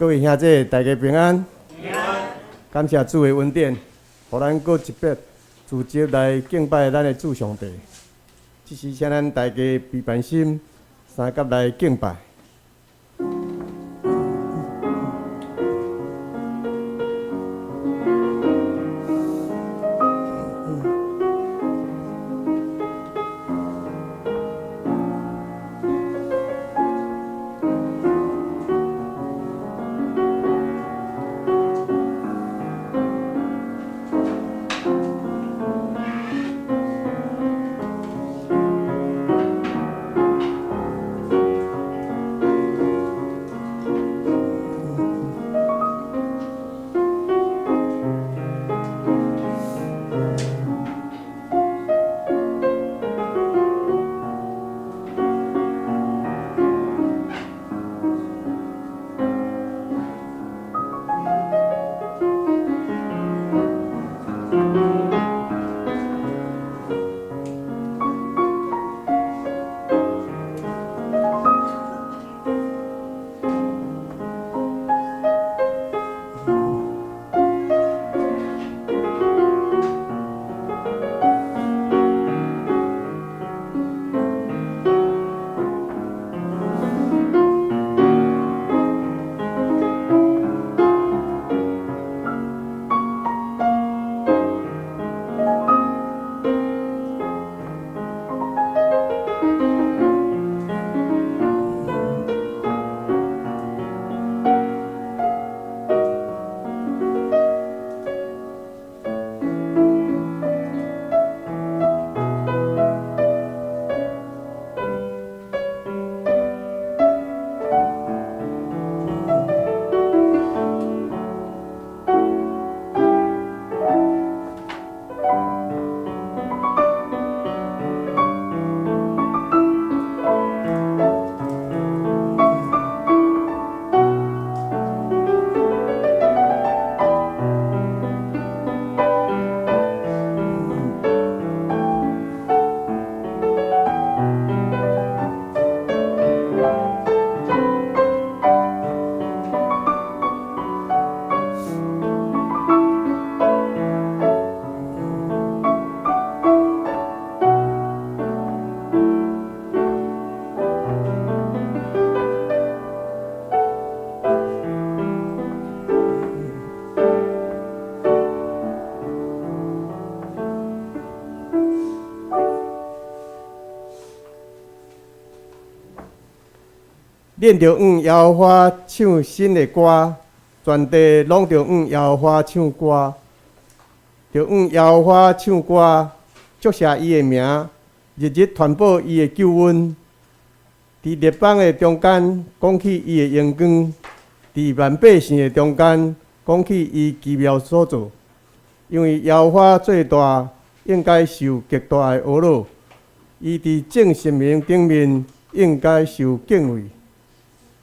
各位兄弟，大家平安。平安。感謝主的恩典，予咱閣一擺聚集來敬拜咱的主上帝。這時，請咱大家閉辦心，相佮來敬拜。恁著向耶和華唱新的歌，全地攏著向耶和華唱歌，著向耶和華唱歌，祝謝伊的名，日日傳報伊的救恩。佇列邦的中間講起伊的榮光，佇萬百姓的中間講起伊奇妙所做。因為耶和華做大，應該受極大的呵咾；伊佇眾神明頂面應該受敬畏。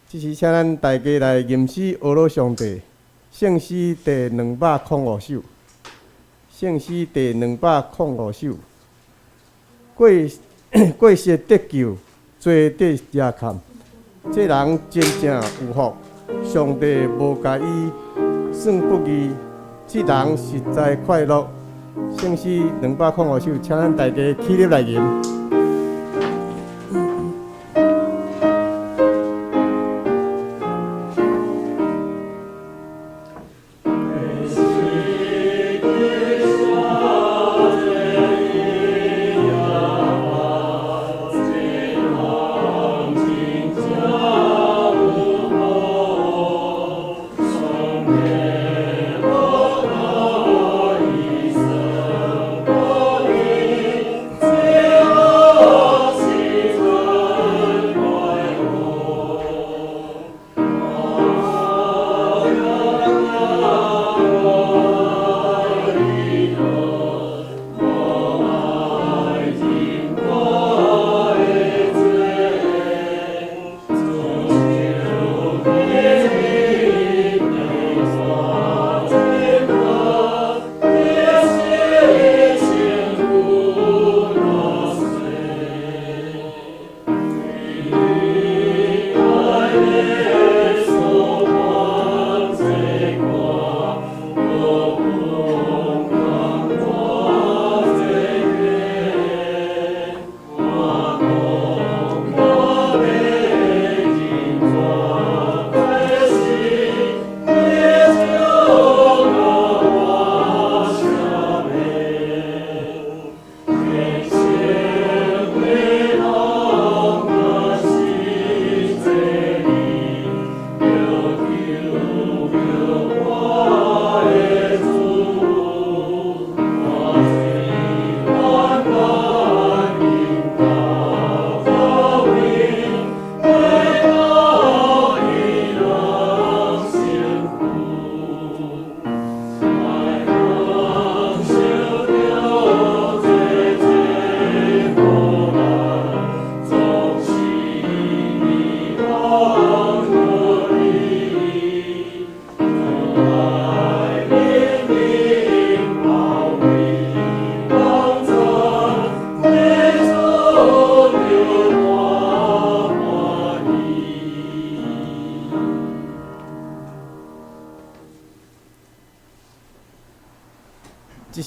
這時，請咱大家來吟詩呵咾上帝，聖詩第205首。聖詩第205首。過過失得救，罪得赦免，這人真正有福，上帝無共伊算不義，這人實在快樂。聖詩205首，請咱大家起立來吟。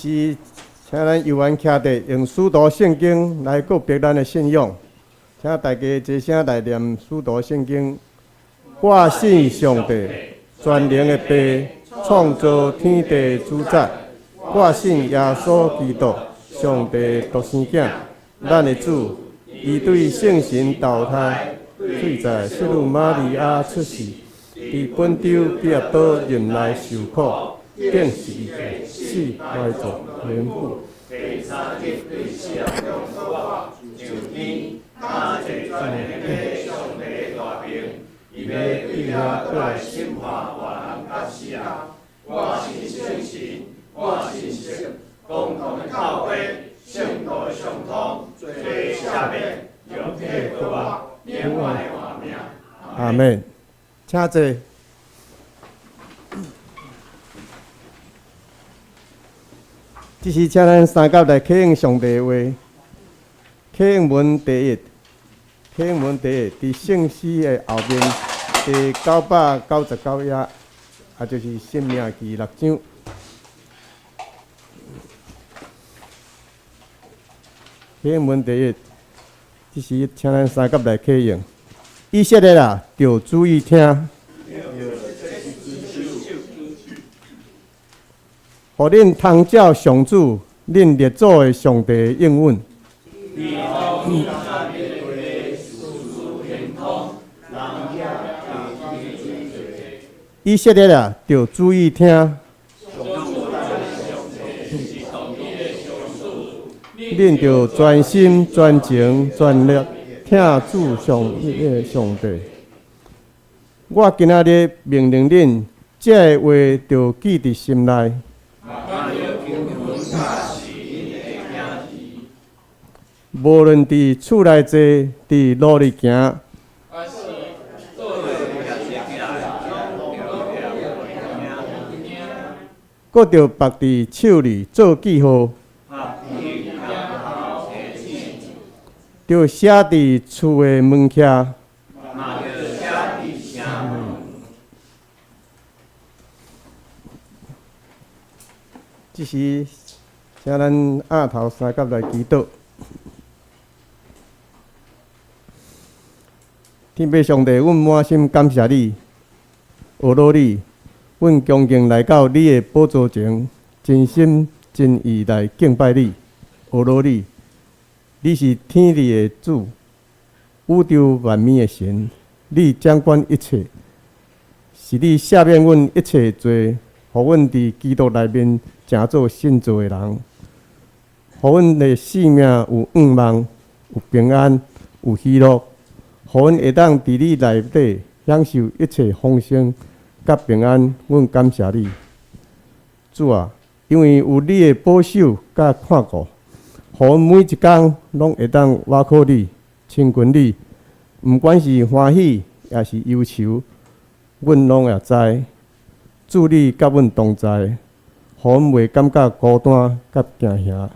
時，請咱猶原徛佇用使徒聖經來告白咱的信仰，請大家齊聲來念使徒聖經。我信上帝，全能的父，創造天地主宰。我信耶穌基督，上帝獨生囝，咱的主，伊對聖神投胎，對在聖女瑪利亞出世，佇本丟彼拉多忍耐受苦，釘十字架，死埋葬，還復。第三日對死人中復活，上天，駕坐全能的上帝的大爿，伊欲對遐閣來審判活人佮死人。我信聖神，我信聖公同的教會，聖徒的相通，罪赦免，肉體復活，永遠的活命。阿門。請坐。這時，請咱三甲來啟應上帝的話。啟應文第一，啟應文第一，佇聖詩的後面第999頁，也就是申命記六章。啟應文第一，這時請咱三甲來啟應。以色列啊，著注意聽。予恁通照上主、恁列祖的上帝的應允。以色列啊，著注意聽。恁著專心、專情、專力疼主上的上帝。我今仔日命令恁，這个話著記佇心內。無論佇厝內坐，佇路裡行，閣著縛佇手裡做記號，著寫佇厝的門徛。這時，請咱額頭三甲來祈禱。天父上帝，阮滿心感謝你，阿羅你，阮恭敬來到你的寶座前，真心真意來敬拜你，阿羅你。你是天地的主，宇宙萬物的神，你掌管一切，是你赦免阮一切罪，予阮佇基督內面成做新造的人，予阮的生命有向望，有平安，有喜樂。予阮會當佇你內底享受一切豐盛佮平安，阮感謝你，主啊！因為有你的保守佮看顧，予阮每一工攏會當倚靠你、親近你。毋管是歡喜抑是憂愁，阮攏會知，主你佮阮同在，予阮袂感覺孤單佮驚嚇。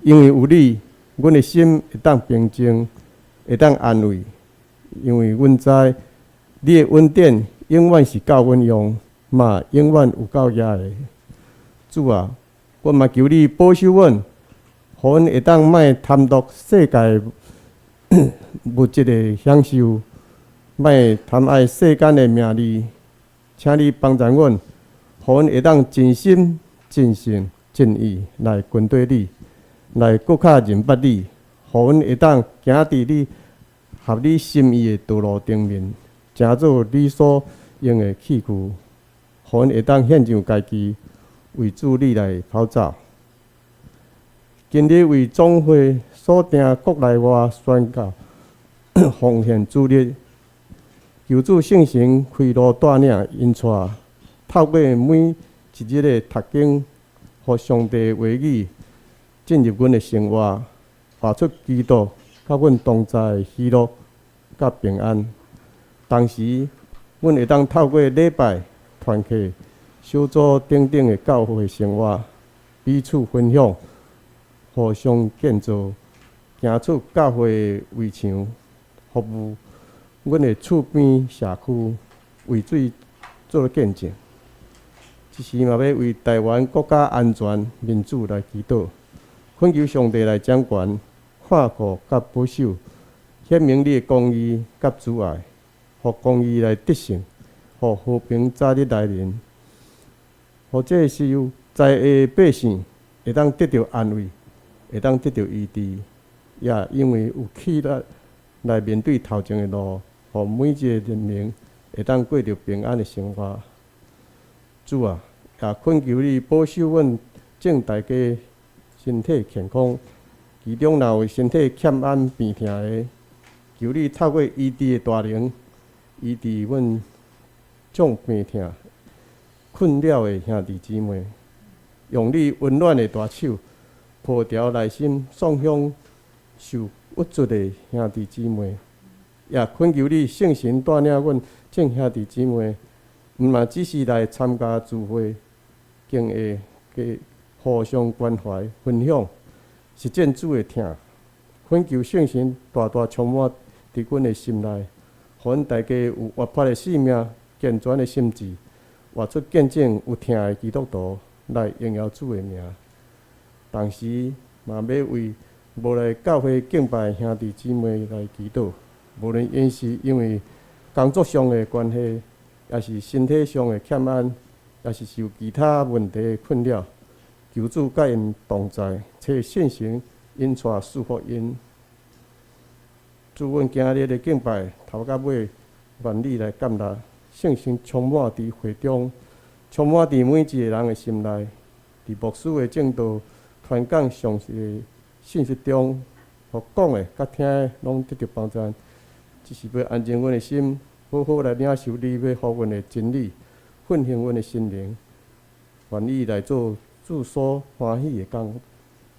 因為有你，阮的心會當平靜，會當安慰。因為阮知你的恩典永遠是夠阮用，嘛永遠有夠額的。主啊，我嘛求你保守阮，予阮會當莫貪圖世界物質的享受，莫貪愛世間的名利。請你幫助阮，予阮會當盡心、盡性、盡意來跟綴你，來閣較認捌你，予阮會當行佇你合你心意的道路頂面，成做你所用的器具，予阮會當獻上家己，為主你來跑走。今日為總會所訂國內外宣教奉獻主日，求主聖神開路帶領引帶，透過每一日的讀經，予上帝話語進入阮的生活，活出基督佮阮同在的喜樂佮平安。同時，阮會當透過禮拜、團契、小組等等的教會生活，彼此分享，互相建造，行出教會的圍牆，服務阮的厝邊社區，為主做見證。這這時嘛欲為臺灣國家安全、民主來祈禱，懇求上帝來掌權、看顧佮保守，顯明你的公義佮慈愛，予公義來得勝，予和平早日來臨，予這受災的百姓會當得著安慰，會當得著醫治，也因為有氣力來面對頭前的路，予每一个人民會當過著平安的生活。主啊，也懇求你保守阮眾大家身體健康，其中若有身體欠安病疼的，求你透過醫治的大能，醫治阮眾病疼困擾的兄弟姊妹，用你溫暖的大手抱牢內心創傷受鬱卒的兄弟姊妹，也懇求你聖神帶領阮眾兄弟姊妹，毋嘛只是來參加聚會，更會互相關懷、分享、實踐主的疼。懇求聖神大大充滿佇阮的心內，予阮大家有活潑的生命、健全的心智，活出見證有疼的基督徒來榮耀主的名。同時，嘛欲為無來教會敬拜的兄弟姊妹來祈禱，無論𪜶是因為工作上的關係，抑是身體上的欠安，抑是受其他問題的困擾，求主佮𪜶同在，賜聖神引帶賜福𪜶。主，阮今日的敬拜頭到尾，願你來建立聖神充滿佇會中，充滿佇每一个人的心內，佇牧師的證道、傳講上帝的信息中，予講的佮聽的攏得著幫助。只是欲安靜阮的心，好好來領受你欲予阮的真理，奮興阮的心靈，願意來做主所歡喜的工。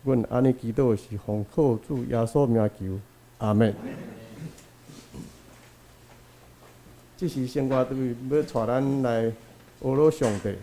阮按呢祈禱是奉靠主耶穌名求，阿們。這時聖歌隊欲帶咱來呵咾上帝。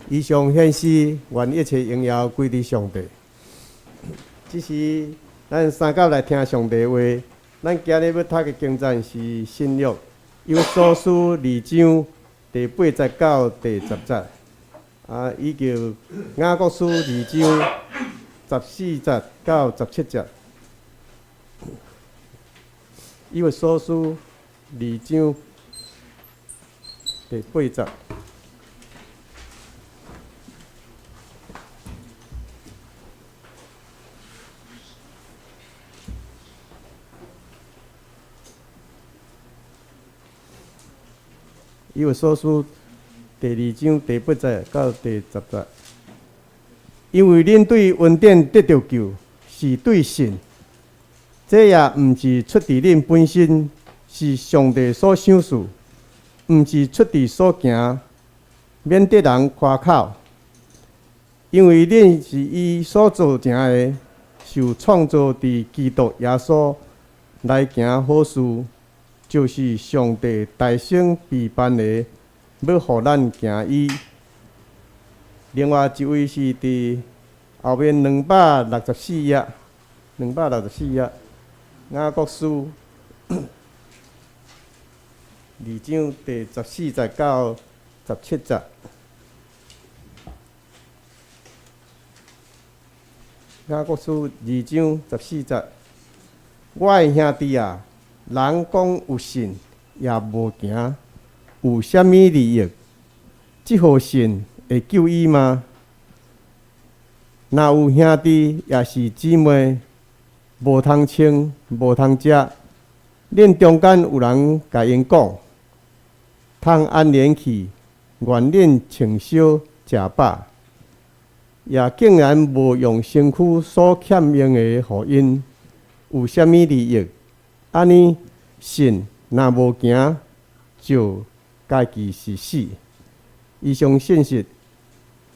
以上顯示，願一切榮耀歸佇上帝。這時，咱三甲來聽上帝話。咱今日欲讀的經節是新約以弗所書二章第八節到第十節，啊，以及雅各書二章十四節到十七節。以弗所書二章第八節。以弗所書第二章第八節到第十節，因為恁對恩典得著救，是對信，這也毋是出佇恁本身，是上帝所賞賜，毋是出佇所行，免得人誇口。因為恁是伊所造成的，受創造佇基督耶穌來行好事。就是上帝大先備辦的，欲予咱行伊。另外一位是佇後面264頁，兩百六十四頁，雅各書二章第十四節到十七節。雅各書二章十四節，我的兄弟啊！人講有信也無行，有啥物利益？這號信會救伊嗎？若有兄弟抑是姊妹，無通穿，無通食，恁中間有人共𪜶講，通安然去，願恁穿燒食飽，也竟然無用身軀所欠用的予𪜶，有啥物利益？按呢，信若無行，就家己是死。以上信息，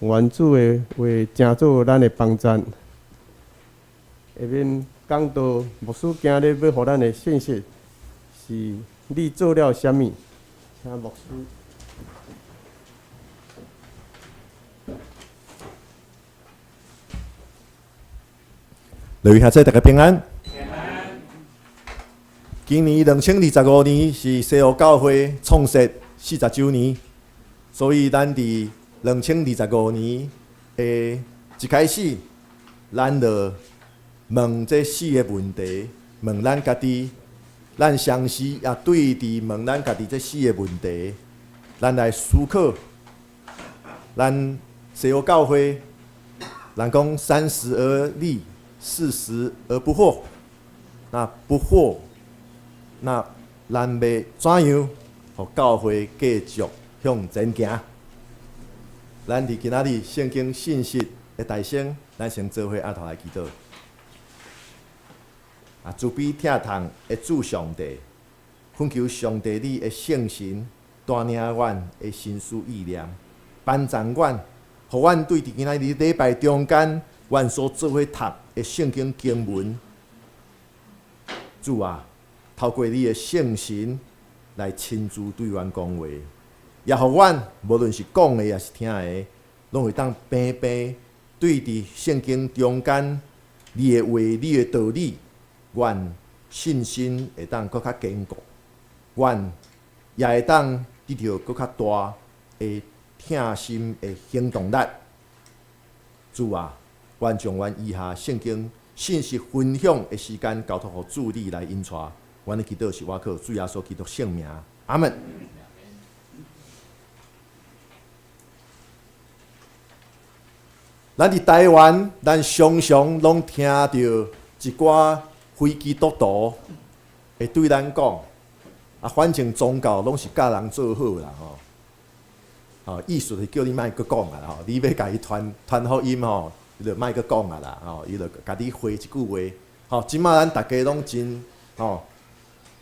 願主的話成做咱的幫贊。下面講道牧師今日欲予咱的信息是：你做了啥物？請牧師。各位兄弟，大家平安。今年2025年是西湖教會創設40週年，所以咱佇2025年的一開始，咱就問這四个問題，問咱家己，咱同時也對佇問咱家己這四个問題，咱來思考。咱西湖教會，人講三十而立，四十而不惑，那不惑。那咱欲怎樣，予教會繼續向前行？咱佇今仔日聖經信息的大先，咱先做伙阿頭來祈禱。啊，慈悲疼痛的主上帝，懇求上帝你的聖神帶領阮的心思意念，幫助阮，予阮對佇今仔日禮拜中間，阮所做伙讀的聖經經文，主啊！透過你的聖神來親自對阮講話，也予阮無論是講的抑是聽的，攏會當平平對佇聖經中間你的話、你的道理，阮信心會當閣較堅固，阮也會當得著閣較大的疼心的行動力。主啊，阮將阮以下聖經信息分享的時間交託予主你來引帶。阮的祈禱是倚靠主耶穌基督聖名，阿門。咱佇台灣，咱常常攏聽著一寡非基督徒會對咱講，啊，反正宗教攏是教人做好啦，吼，吼，意思是叫你莫閣講啊，吼，你欲共伊傳傳福音吼，伊就莫閣講啊啦，吼，伊就共你回一句話，吼，這馬咱逐家攏真，吼。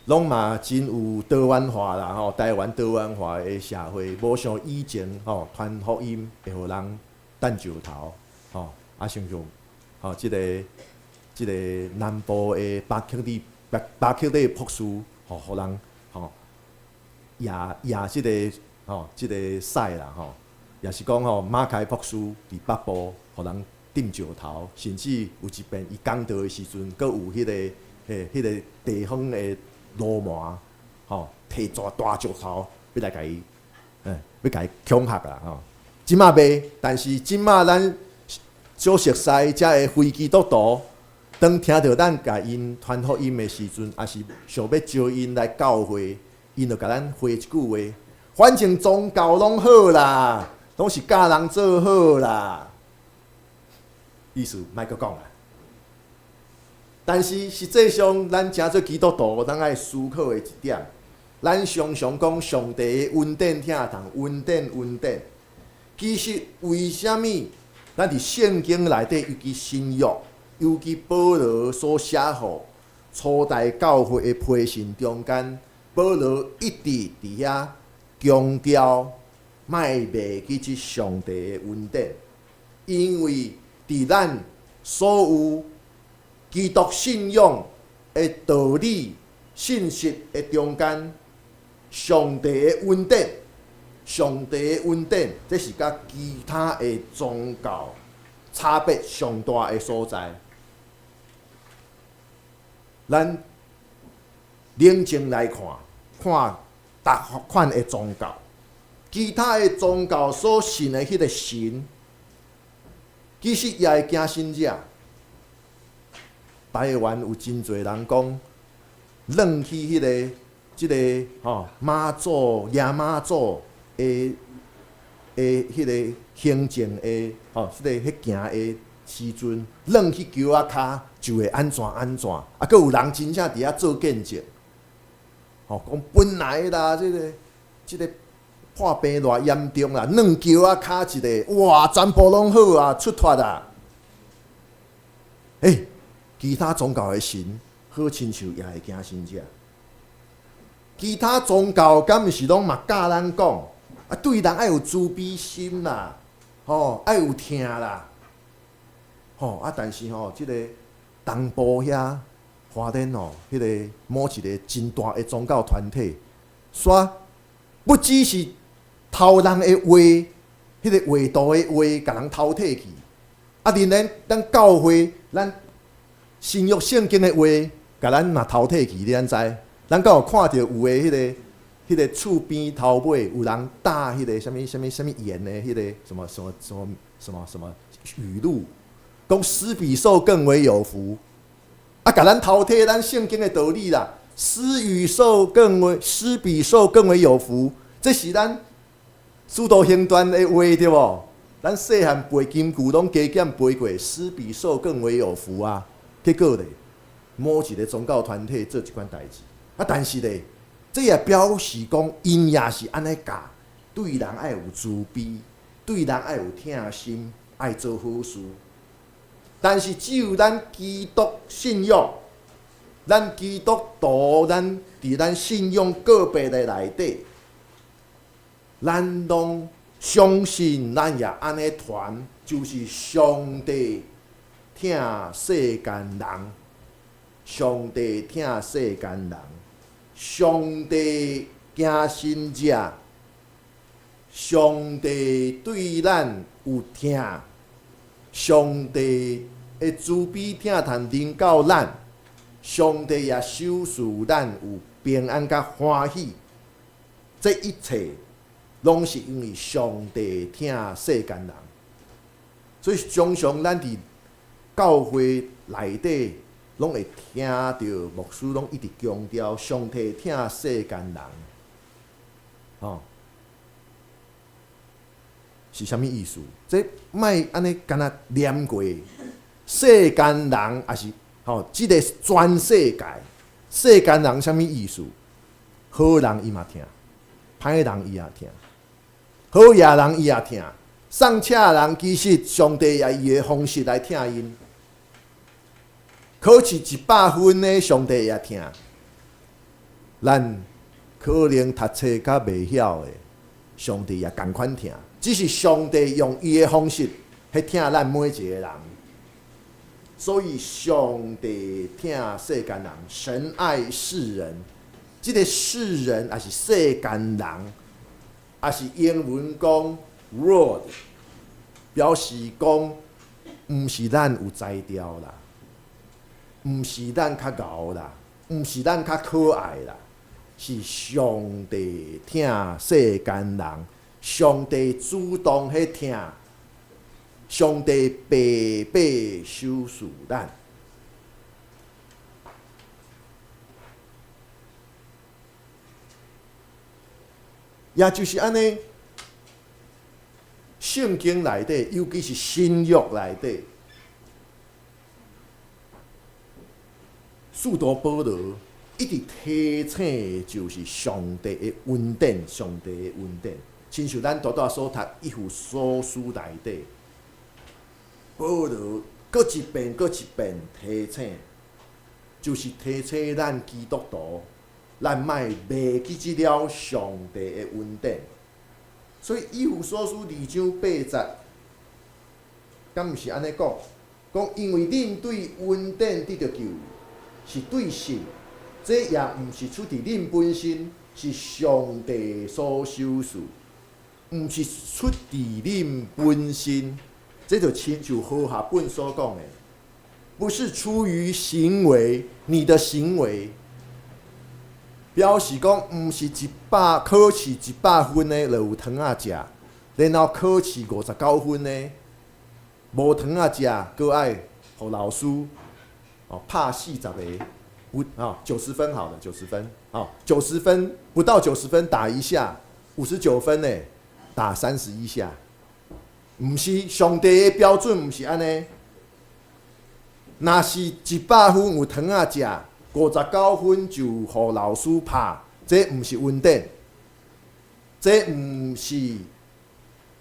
攏嘛真有多元化啦吼，台灣多元化的社會，無像以前吼傳福音會予人擲石頭吼，啊像像吼這个這个南部的巴克利巴巴克利博士吼，予人吼掖掖這个吼這个屎啦吼，也是講吼，馬開牧師佇北部，予人擲石頭，甚至有一遍伊講道的時陣，閣有彼个彼彼个地方的流氓吼，提大大石頭欲來共伊，欲共伊恐嚇啦吼。這馬袂，但是這馬咱所熟似遮的非基督徒，當聽著咱共𪜶傳福音的時陣，抑是想欲招𪜶來教會，𪜶就共咱回一句話：反正宗教攏好啦，攏是教人做好啦。意思莫閣講啦。但是實際上，咱誠做基督徒，咱愛思考的一點，咱常常講上帝的恩典疼痛，恩典恩典。其實為啥物？咱佇聖經內底，尤其新約，尤其保羅所寫予初代教會的批信中間，保羅一直佇遐強調，莫袂記這上帝的恩典，因為佇咱所有基督信仰的道理、信息的中間，上帝的恩典，上帝的恩典，這是佮其他的宗教差別上大的所在。咱冷靜來看，看逐款的宗教，其他的宗教所信的彼个神，其實也會驚信者。台灣有真濟人講，轉去彼个、這个吼媽祖、耶媽祖的的彼个行進的吼，這个彼行的時陣，轉去橋仔跤就會按怎按怎，啊，閣有人真正佇遐做見證，吼，講本來啦，這个這个破病偌嚴重啦，轉橋仔跤一个，哇，全部攏好啊，出脫啊！欸，其他宗教的神好親像也會驚信者，其他宗教敢毋是攏嘛教咱講，啊，對人愛有慈悲心啦，吼，愛有疼啦，吼啊！但是吼，這個東部遐花蓮吼，彼个某一个真大的宗教團體，煞不只是偷人的話，彼个畫圖的畫，共人偷提去，啊，連咱咱教會，咱新約聖經的話，共咱嘛偷提去，你敢知？咱敢有看著有的彼个彼个厝邊頭尾有人打彼个啥物啥物啥物鹽的彼個什麼什麼什麼什麼什麼語錄，講施比受更為有福，啊，共咱偷提咱聖經的道理啦，施與受更為施比受更為有福，這是咱使徒行傳的話對無？咱細漢背金句攏加減背過，施比受更為有福啊！結果咧，某一個宗教團體做這款代誌，啊，但是咧，這也表示講，𪜶也是按呢教，對人愛有慈悲，對人愛有疼心，愛做好事。但是只有咱基督信仰，咱基督徒，咱佇咱信仰個別的內底，咱攏相信，咱也按呢傳，就是上帝疼世間人，上帝疼世間人，上帝驚信者，上帝對咱有疼，上帝的慈悲疼痛臨到咱，上帝也賞賜咱有平安佮歡喜，這一切攏是因為上帝疼世間人，所以常常咱佇教會內底攏會聽著牧師攏一直強調上帝疼世間人，吼，是啥物意思？這莫按呢干焦念過，世間人抑是吼，這个全世界世間人啥物意思？好人伊嘛疼，歹人伊也疼，好野人伊也疼，送車人其實上帝也以伊的方式來疼𪜶。考試100分的上帝也疼，咱可能讀冊較袂曉的，上帝也仝款疼。只是上帝用伊的方式去疼咱每一個人，所以上帝疼世間人，神愛世人。這個世人抑是世間人，抑是英文講 Word，表示講，毋是咱有才調啦，毋是咱較𠢕啦，毋是咱較可愛啦，是上帝疼世間人，上帝主動彼疼，上帝白白賞賜咱。也就是按呢，聖經內底，尤其是新約內底，使徒保羅一直提醒，就是上帝的恩典，上帝的恩典。親像咱拄拄所讀以弗所書內底，保羅閣一遍閣一遍提醒，就是提醒咱基督徒。咱莫袂記這了上帝的恩典，所以以弗所書二章八節，敢毋是按呢講？講因為恁對恩典得著救，是對信，這也毋是出佇恁本身，是上帝所賞賜，毋是出佇恁本身。這就親像和合本所講的，不是出於行為，你的行為。表示講，毋是一百考試一百分的就有糖仔食，然後考試59分的無糖仔食，閣愛予老師哦拍40個，不哦九十分好了，九十分哦九十分不到九十分打一下，59分呢打31下，毋是上帝的標準，毋是按呢。若是一百分有糖仔食。59分就予老師拍，這毋是恩典，這毋是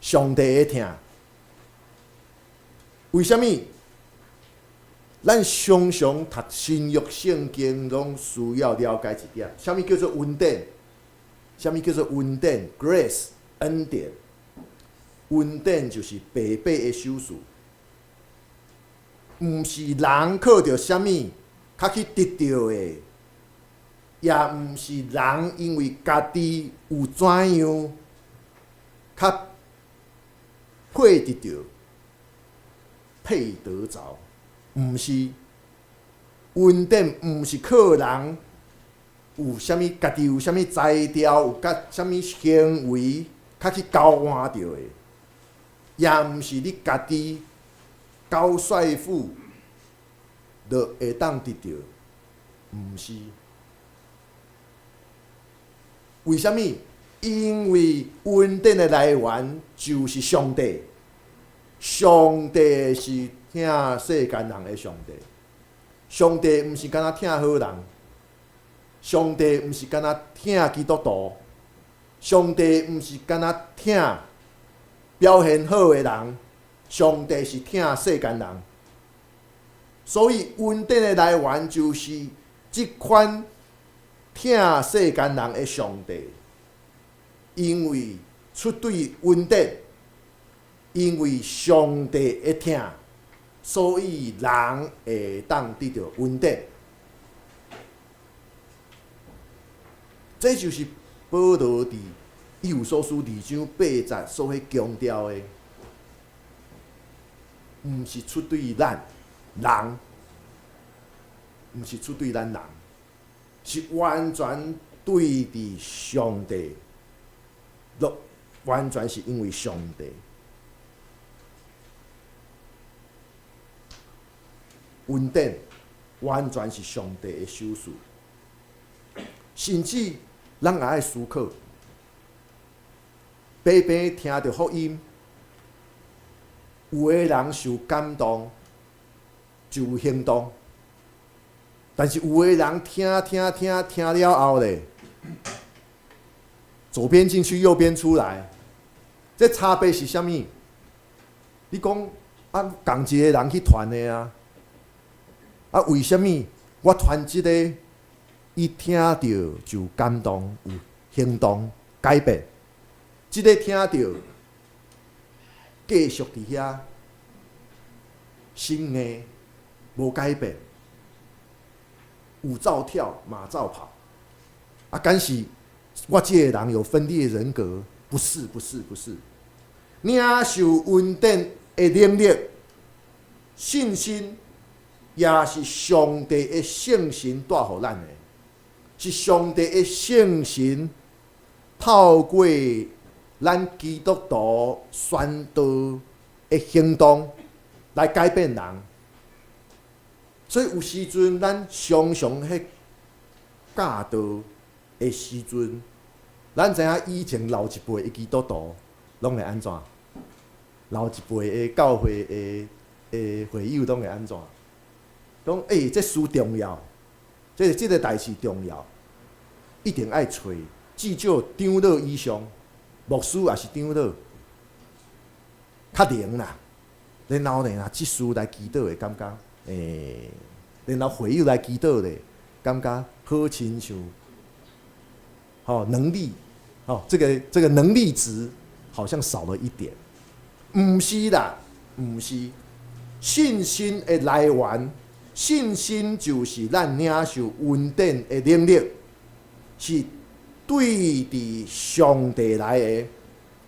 上帝的疼。為啥物？咱常常讀新約聖經，攏需要了解一點，啥物叫做恩典？啥物叫做恩典？Grace，恩典。恩典就是白白的賞賜，毋是人靠著啥物。較去得著的，也毋是人因為家己有怎樣，較配得著、配得著，毋是恩典，毋是靠人有啥物家己有啥物才調，有佮啥物行為較去交換著的，也毋是你家己交稅負。就會當得著，毋是。為啥物？因為恩典的來源就是上帝，上帝是疼世間人的上帝。上帝毋是干焦疼好人，上帝毋是干焦疼基督徒，上帝毋是干焦疼表現好的人，上帝是疼世間人。所以恩典的來源就是這款疼世間人的上帝，因為出對恩典，因為上帝的疼，所以人會當得著恩典。這就是保羅佇以弗所書二章八節所彼強調的，毋是出對咱。人，毋是出對咱人，是完全對佇上帝，完全是因為上帝。恩典完全是上帝的賞賜，甚至咱也愛思考，白白聽著福音，有的人受感動。就有行動，但是有的人聽聽聽聽了後咧，左邊進去，右邊出來，這差別是啥物？你講啊，仝一個人去傳的啊，啊，為啥物我傳這个，伊聽著就感動，有行動改變？這个聽著繼續佇遐心硬。無改變，有走跳，嘛走跑。啊，敢是我這个人有分裂人格？不是，不是，不是。領受恩典的能力，信心也是上帝的聖神帶予咱的，是上帝的聖神透過咱基督徒宣道的行動來改變人。所以有時陣咱常常彼教導的時陣，咱知影以前老一輩的基督徒攏會按怎？老一輩的教會的會友攏會按怎？講欸，這事重要，這個代誌重要，一定愛揣，至少長老以上，牧師也是長老，較靈啦。然後呢，執事來祈禱會感覺，然後會友來祈禱咧，感覺好親像，吼，能力，哦，這個能力值好像少了一點。毋是啦，毋是，信心的來源，信心就是咱領受恩典的能力，是對佇上帝來的，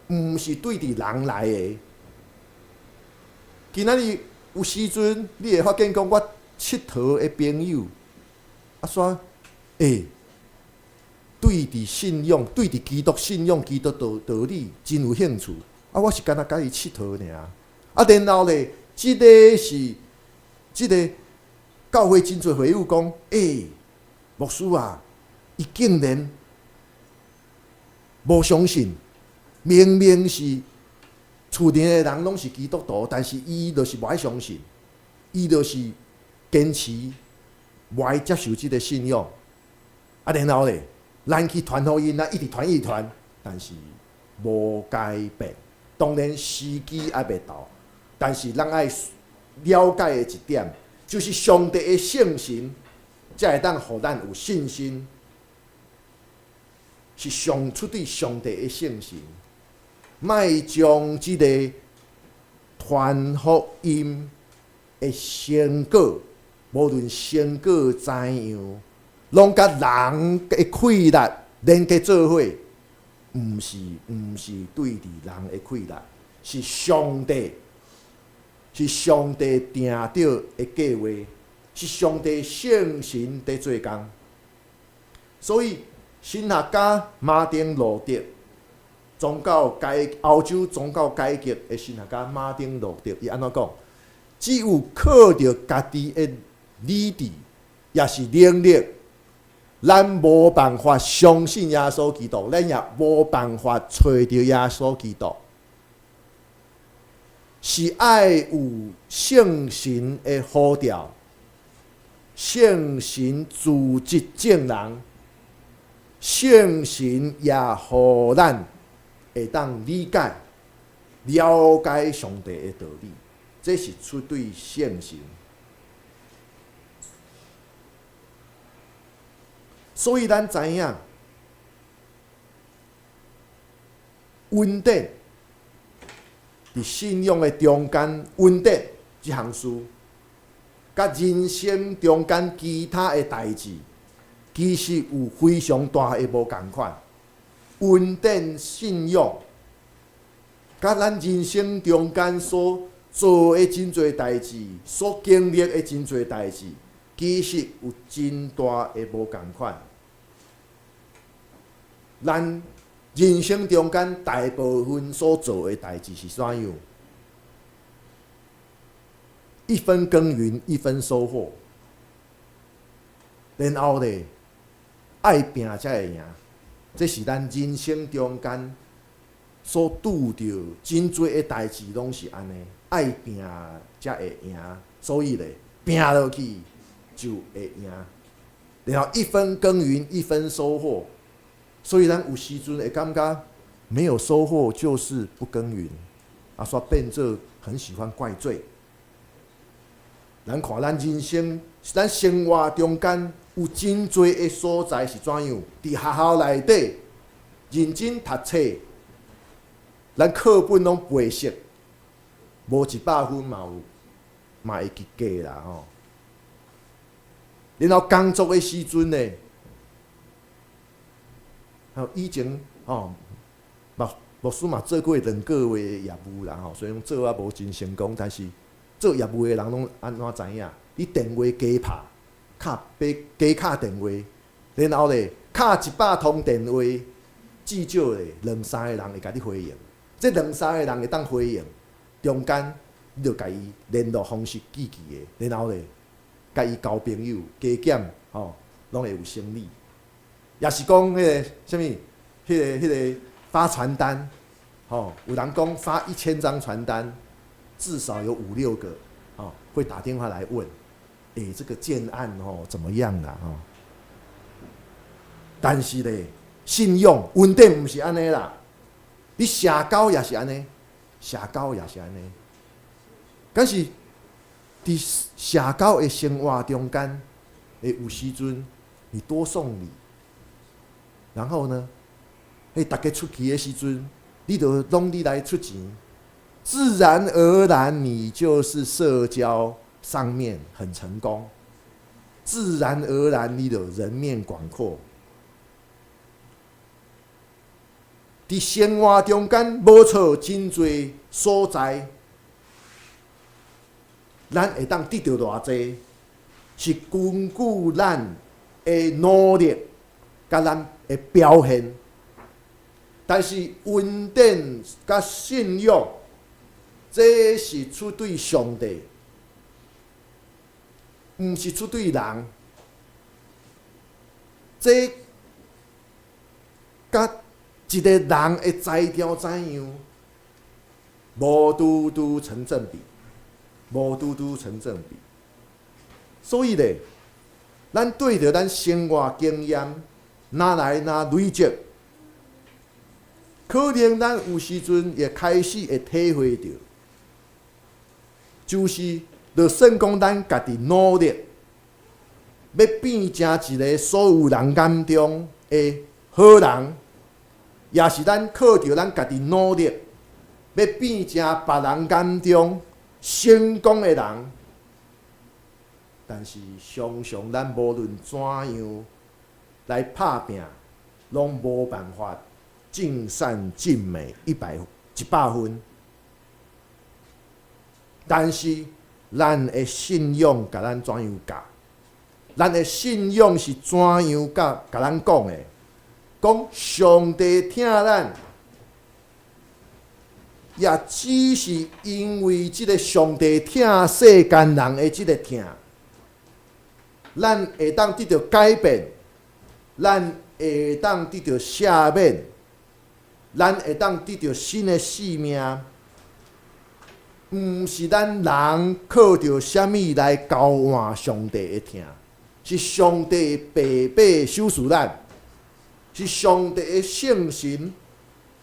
毋是對佇人來的。今仔日有時陣，你會發現講，我𨑨迌的朋友，啊煞，對佇信仰，對佇基督信仰、基督道理真有興趣。啊，我是干焦佮伊𨑨迌爾。啊，然後咧，這个是這个教會真濟會友講，牧師啊，伊竟然無相信，明明是厝內的人攏是基督徒，但是伊就是無愛相信，伊就是堅持無愛接受這个信仰。啊，然後咧，咱去傳福音，咱一直傳一直傳，但是無改變。當然時機猶未到，但是咱愛了解的一點，就是上帝的聖神，才會當予咱有信心，是上出對上帝的聖神，莫將這个傳福音的成果，無論成果怎樣，攏佮人的氣力連結做伙，毋是對佇人的氣力，是上帝，是上帝定著的計劃，是上帝聖神佇做工。所以神學家馬丁路德，歐洲宗教改革的神學家馬丁路德，伊按怎講？只有靠著家己的理智，抑是能力，咱無辦法相信耶穌基督，咱也無辦法揣著耶穌基督。是愛有聖神的呼召，聖神組織眾人，聖神也予咱會當理解、了解上帝的道理，這是出對聖神。所以咱知影，恩典佇信仰的中間，恩典這項事，佮人生中間其他的代誌，其實有非常大的無仝款。恩典信仰，佮咱人生中間所做的真濟代誌，所經歷的真濟代誌，其實有真大的無仝款。咱人生中間大部分所做的代誌是怎樣？一分耕耘一分收穫，然後咧，愛拚才會贏。這是咱人生中間所拄著真濟的代誌，攏是按呢，愛拚才會贏。所以咧，拚落去就會贏。然後一分耕耘一分收穫。所以咱有時陣會感覺沒有收穫就是不耕耘，啊，煞變做很喜歡怪罪。咱看咱人生，咱生活中間有真濟的所在是怎樣？佇學校內底認真讀冊，咱課本攏背熟，無100分嘛有，嘛會及格啦吼。然後工作的時陣呢？以前吼，牧牧師嘛做過兩個月的業務啦吼，雖然做啊無真成功，但是做業務的人攏按怎知影？你電話加拍，敲加加敲電話，然後咧敲100通電話，至少咧兩三個人會共你回應。這兩三個人會當回應，中間你就共伊聯絡方式記記的，然後咧共伊交朋友，加減吼，攏會有生意。也是講彼個啥物，彼個發傳單，吼，有人講發1000張傳單，至少有五六個，吼，會打電話來問，欸，這個建案吼怎麼樣啦？吼，但是咧，信用恩典毋是按呢啦，你社交也是按呢，社交也是按呢，但是佇社交的生活中間，欸，有時陣你多送禮。然後呢，彼逐家出去的時陣，你就攏你來出錢，自然而然你就是社交上面很成功，自然而然你就人面廣闊。佇生活中間無錯，真濟所在，咱會當得著偌濟，是根據咱的努力，佮咱的表現，但是恩典佮信仰，這是出對上帝，毋是出對人。這佮一個人的才調怎樣，無拄拄成正比，無拄拄成正比。所以咧，咱對著咱生活經驗，若來若累積，可能咱有時陣會開始會體會著，就是就算講咱家己努力，欲變成一個所有人眼中的好人，也是咱靠著咱家己努力，欲變成別人眼中成功的人。但是常常咱無論怎樣來拍拚，攏無辦法盡善盡美100分。但是咱的信仰共咱怎樣教？咱的信仰是怎樣教？共咱講的？講上帝疼咱，也只是因為這个上帝疼世間人的這个疼，咱會當得著改變，咱會當得著赦免，咱會當得著新的生命，毋是咱人靠著啥物來交換上帝的疼，是上帝白白賞賜咱，是上帝的聖神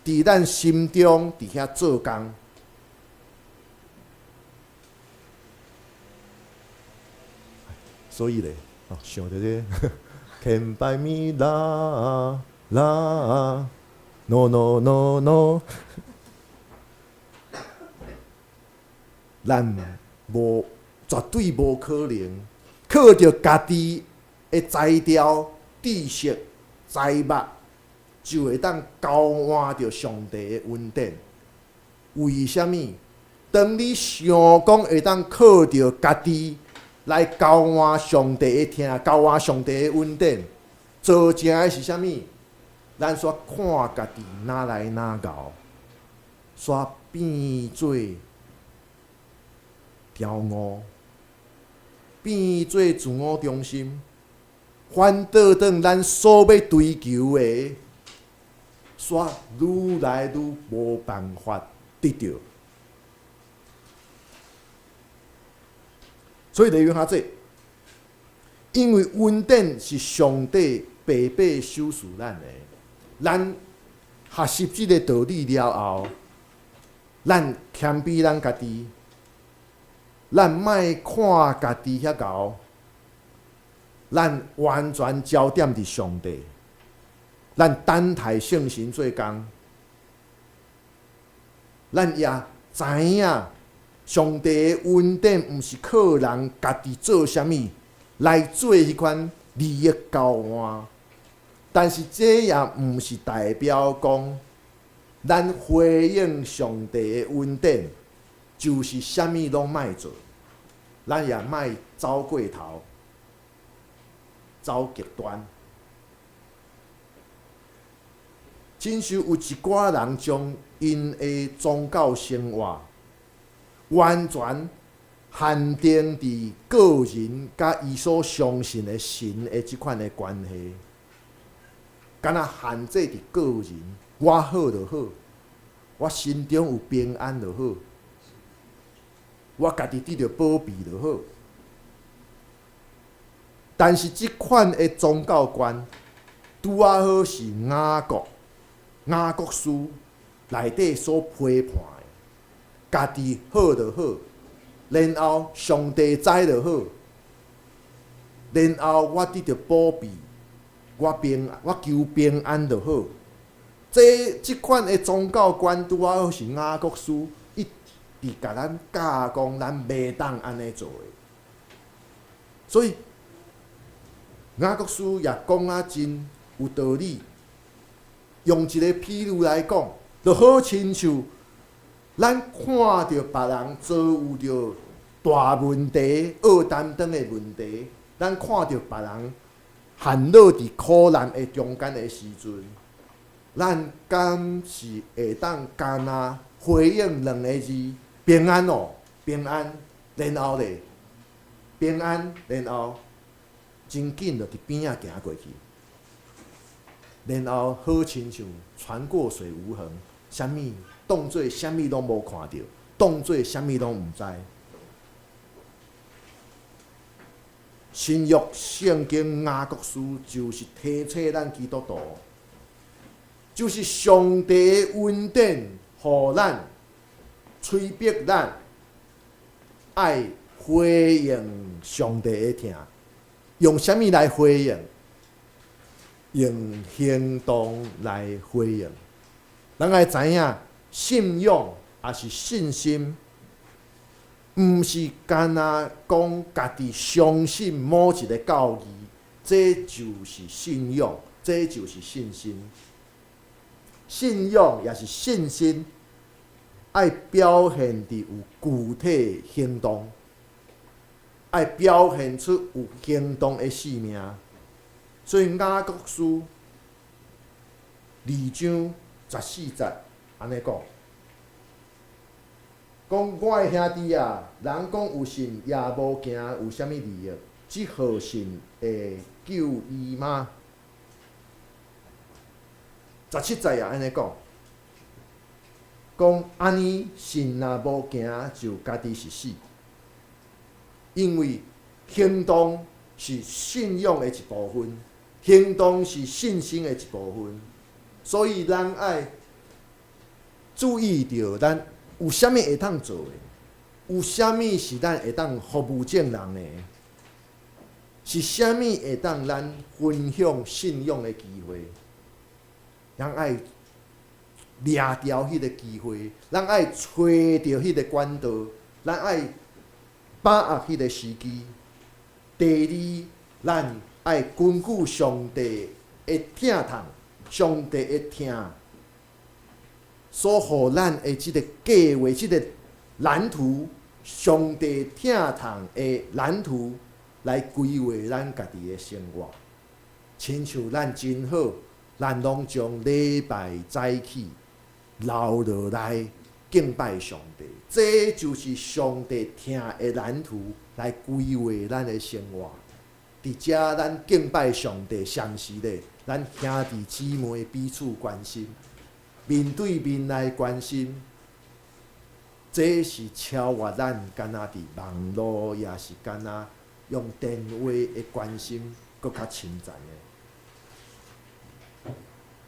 佇咱心中佇遐做工。所以咧，哦，想著這個 Can't buy me love, love, no no no no。咱無絕對無可能靠著家己的才調、知識、財物，就會當交換著上帝的恩典。為啥物？當你想講會當靠著家己來交換上帝的疼，交換上帝的恩典，造成的是啥物？咱煞看家己哪來哪𠢕，煞變做驕傲，變做自我中心，反倒轉咱所欲追求的，煞愈來愈無辦法得著。所以就用下這，因為恩典是上帝白白賞賜咱的，咱學習這个道理了後，咱謙卑咱家己，咱莫看家己遐𠢕，咱完全焦點佇上帝，咱等待聖神做工，咱也知影上帝的恩典毋是靠人家己做啥物來做彼款利益交換，但是這也毋是代表講咱回應上帝的恩典，就是啥物攏莫做，咱也莫走過頭，走極端。親像有一寡人將𪜶的宗教生活完全限定佇個人佮伊所相信的神的這款的關係，敢若限制佇個人，我好就好，我心中有平安就好，我家己得著保庇就好。但是這款的宗教觀，拄仔好是雅各書內底所批判的，家己好就好，然後上帝知就好，然後我得著保庇，我求平安就好。這款的宗教觀拄仔好是雅各書一直共咱教講，咱袂當按呢做的。所以雅各書也講啊真有道理。用一個譬喻來講，就好親像咱看著別人遭遇著大問題、惡擔當的問題，咱看著別人陷落佇苦難的中間的時陣，咱敢是會當干焦回應兩个字：平安哦，平安，然後咧，平安，然後真緊就佇邊仔行過去。然後好親像船過水無痕，啥物當做啥物攏無看著，當做啥物攏毋知。新約聖經雅各書就是提醒咱基督徒，就是上帝的恩典，予咱催逼咱愛回應上帝的疼，用啥物來回應？用行動來回應。咱愛知影，信仰抑是信心，毋是干焦講家己相信某一个教義，這就是信仰，這就是信心。信仰抑是信心，愛表現佇有具體行動，愛表現出有行動的生命。所以雅各書2章14節按呢講，講我的兄弟啊，人講有信也無行，有啥物利益？這號信會救伊嗎？17節也按呢講，講按呢信若無行，就家己是死，因為行動是信仰的一部分。行動是信心的一部分，所以咱愛注意著咱有啥物會當做的，有啥物是咱會當服務眾人的，是啥物會當咱分享信仰的機會？咱愛掠著彼个機會，咱愛揣著彼個管道，咱愛把握彼个時機。第二，咱愛根據上帝的疼痛，上帝的疼所予咱的這個計劃、這個藍圖，上帝疼痛的藍圖來規劃咱家己的生活。親像咱真好，咱攏將禮拜早起留落來敬拜上帝，這就是上帝疼的藍圖來規劃咱的生活。佇遮，咱敬拜上帝，同時咧，咱兄弟姊妹彼此關心，面對面來關心，這是超越咱敢若佇網路，抑是敢若用電話的關心，閣較深層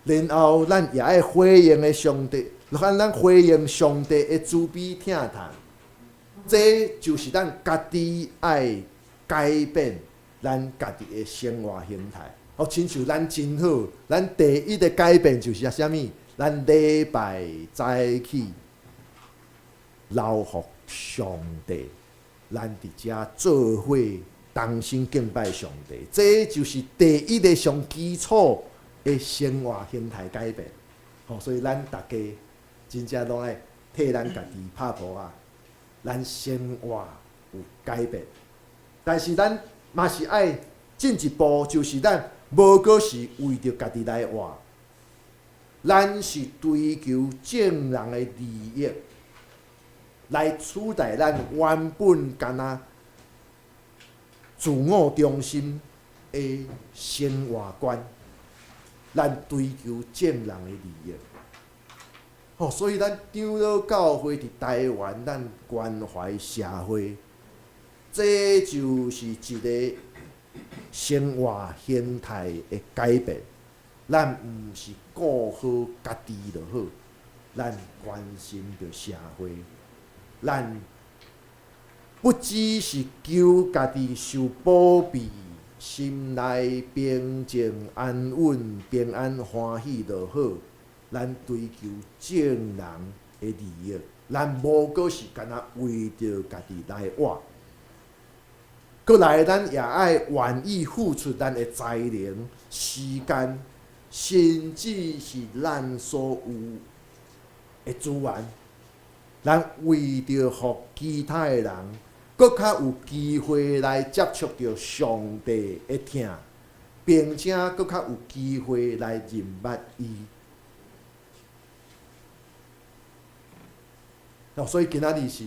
的。然後，咱也愛回應的上帝，咱回應上帝的慈悲疼痛，這就是咱家己愛改變。咱家己的生活形態，好親像咱真好，咱第一个改變就是啥物？咱禮拜早起流予上帝，咱佇遮做伙同心敬拜上帝，這就是第一个上基礎的生活形態改變。吼，所以咱逐家真正攏愛替咱家己拍噗仔，咱生活有改變，但是咱嘛是愛進一步，就是咱無閣是為著家己來活，咱是追求眾人的利益，來取代咱原本敢若自我中心的生活觀，咱追求眾人的利益。吼，所以咱長老教會佇台灣，咱關懷社會，這就是一個生活形態的改變。咱毋是顧好家己就好，咱關心著社會，咱不只是求家己受保庇，心內平靜安穩、平安歡喜就好。咱追求眾人的利益，咱無閣是干焦為著家己來活。閣來，咱也愛願意付出咱的才能、時間，甚至是咱所有的資源。咱為著予其他的人，閣較有機會來接觸著上帝的疼，並且閣較有機會來認捌伊。哦，所以今仔日是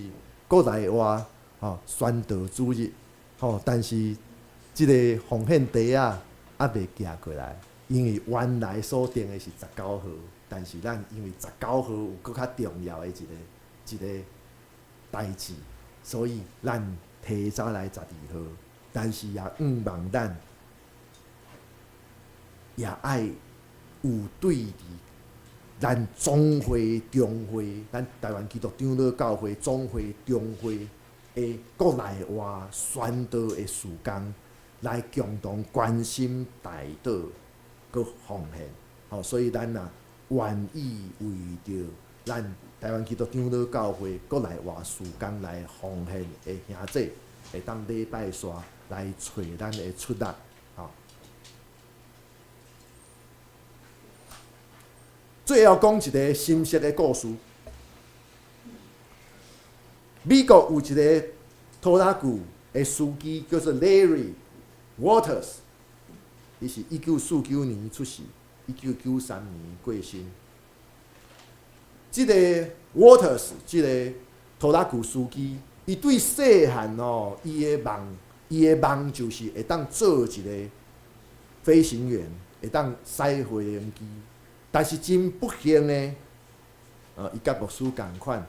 國內外吼宣道主日，吼，但是這个奉獻袋仔猶未寄過來，因為原來所定的是十九號，但是咱因為十九號有閣較重要的一個一個代誌，所以咱提早來十二號，但是也向望咱也愛有對佇咱總會中會，咱台灣基督長老教會總會中會的國內外宣道的事工，來共同關心代禱閣奉獻。吼，所以咱若願意為著咱台灣基督長老教會國內外事工來奉獻的兄弟，會當禮拜紲來揣咱的出力。吼，最後講一個心適的故事。美國有一個拖拉機的司機叫做 Larry Waters，伊是1949年出世，1993年過身。這个 Waters 這个拖拉機司機，伊對細漢哦，伊的夢，伊的夢就是會當做一個飛行員，會當駛飛行機。但是真不幸呢，伊佮牧師仝款，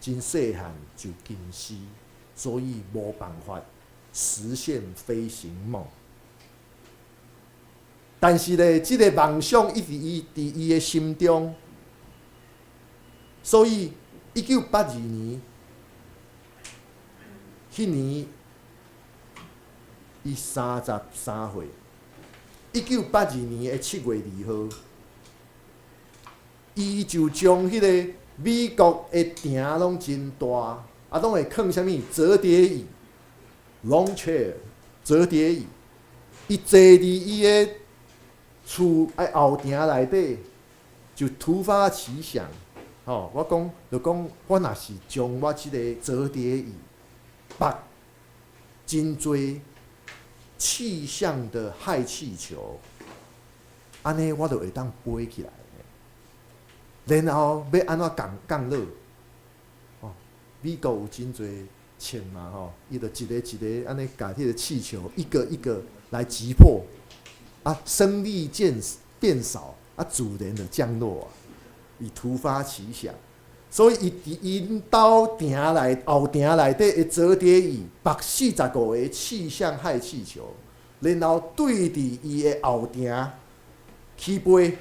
真細漢就近視，所以無辦法實現飛行夢。但是咧，這个夢想一直伊佇伊的心中，所以1982年，彼年伊33歲。1982年的7月2號，伊就將彼个美國的埕攏真大，啊，攏會囥啥物摺疊椅（lawn chair）摺疊椅，伊坐佇伊的厝的後埕內底，就突發奇想，吼，我講就講，我若是將我這個摺疊椅綁真濟氣象的氦氣球，按呢我就會當飛起來。然後欲按怎降降落？哦，美國有真濟銃嘛吼，伊就一个一个按呢共彼个氣球一個一個來擊破，啊，升力漸變少，啊，自然就降落啊。伊突發奇想，所以伊佇𪜶兜埕內後埕內底的摺疊椅，綁45個氣象氦氣球，然後對佇伊的後埕起飛。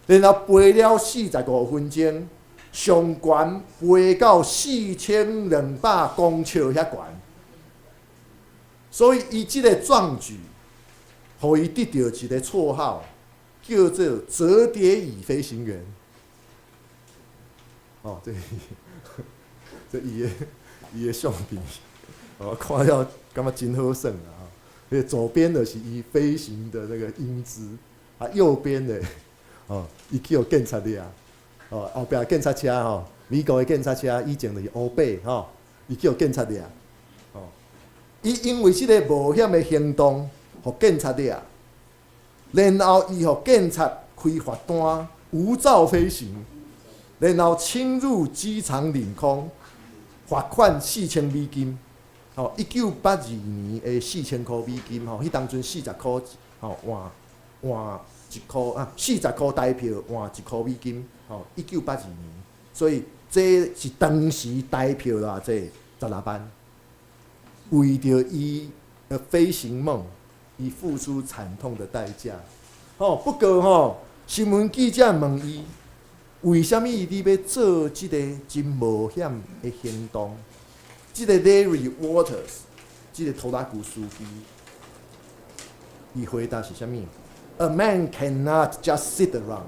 然後飛了45分鐘，上懸飛到4200公尺遐懸，所以伊這個壯舉，予伊得著一個綽號，叫做“摺疊椅飛行員”。哦，這伊的相片，我看了感覺真好耍啊！彼左邊的是伊飛行的那個英姿，啊，右邊的。吼，伊去予警察掠，吼，後壁警察車吼，美國的警察車以前就是烏白吼，伊去予警察掠，吼，伊因為這个冒險的行動，予警察掠，然後伊予警察開罰單，無照飛行，然後侵入機場領空，罰款4000美金，吼，1982年的4000箍美金，吼，彼當陣40箍，吼，換換1箍啊，40箍台票換1箍美金，吼，1982年，所以這是當時台票偌濟，16萬。為著伊的飛行夢，伊付出慘痛的代價。吼，不過吼，新聞記者問伊，為啥物你欲做這个真冒險的行動？這个 Larry Walters，這个拖拉機司機，伊回答是啥物？A man cannot just sit around。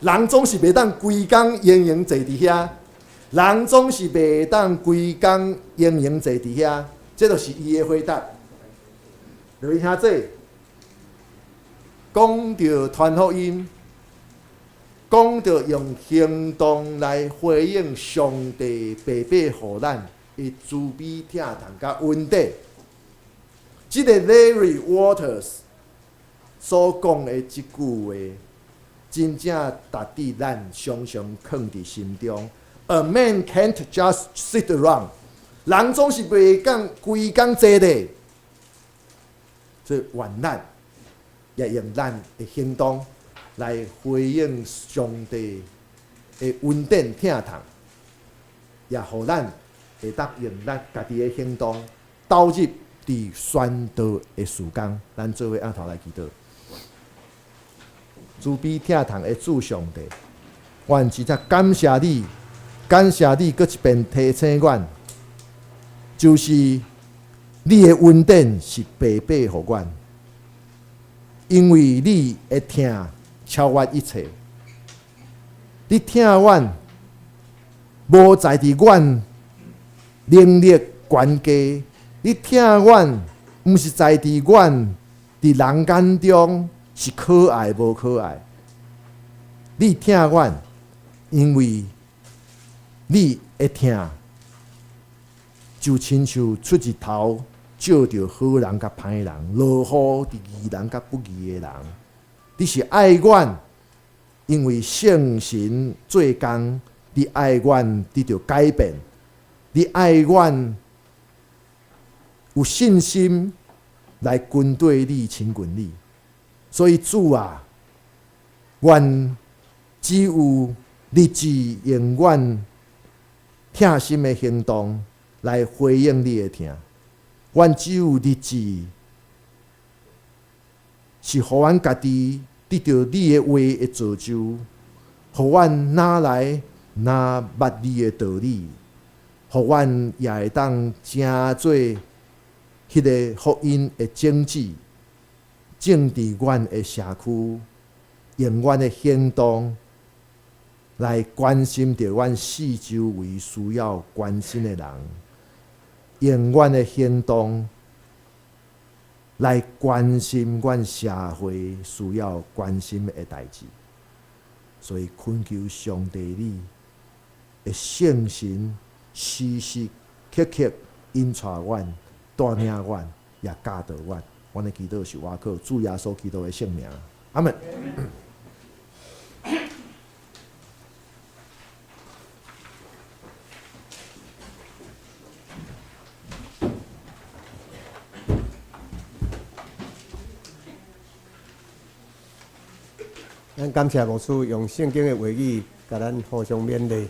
人總是袂當規工閒閒坐佇遐，人總是袂當規工閒閒坐佇遐。這就是伊的回答。各位兄弟，講著傳福音，講著用行動來回應上帝白白予咱的慈悲疼痛佮恩典。這个 Larry Walters 所講的這句話，真正值得咱常常囥佇心中。A man can't just sit around。人總是袂當規工坐咧，所以願咱也用咱的行動來回應上帝的恩典疼痛，也予咱會當用咱家己的行動投入佇宣道的事工。咱做伙按頭來祈禱，慈悲疼痛的主上帝，阮真正感謝你，感謝你閣一遍提醒阮。就是你的恩典是白白予阮，因為你的疼超越一切。你疼阮，無在佇阮能力懸低，你疼阮，毋是在佇阮佇人眼中是可愛無可愛。你疼阮，因為你的疼。就親像出日頭照著好人佮歹人，落雨佇義人佮不義的人。你是愛阮，因為聖神做工，你愛阮，你就改變。你愛阮，有信心來跟綴你、親近你。所以主啊，阮只有立志用阮疼心的行動來回應你的疼，阮只有立志是予阮家己得著你的話的造就，予阮若來若捌你的道理，予阮也會當成做彼个福音的種子，種佇阮的社區，用阮的行動來關心著阮四周圍需要關心的人。用阮的行動來關心阮社會需要關心的代誌，所以懇求上帝你的聖神時時刻刻引帶阮、帶領阮，也教導阮。阮的祈禱是倚靠主耶穌基督的聖名。阿門。咱感謝牧師用聖經的話語，共咱互相勉勵。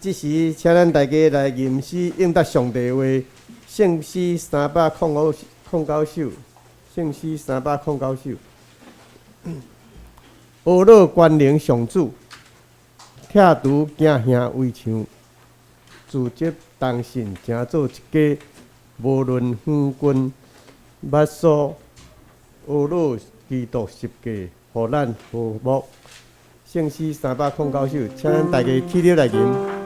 這時，請咱大家來吟詩應答上帝話，聖詩309首，聖詩309首。阿老權能上主，拆除驚嚇圍牆，自責同信，成做一家，無論遠近，捌所，阿老基督十架，予咱和睦。聖詩309首，請咱大家起立來吟。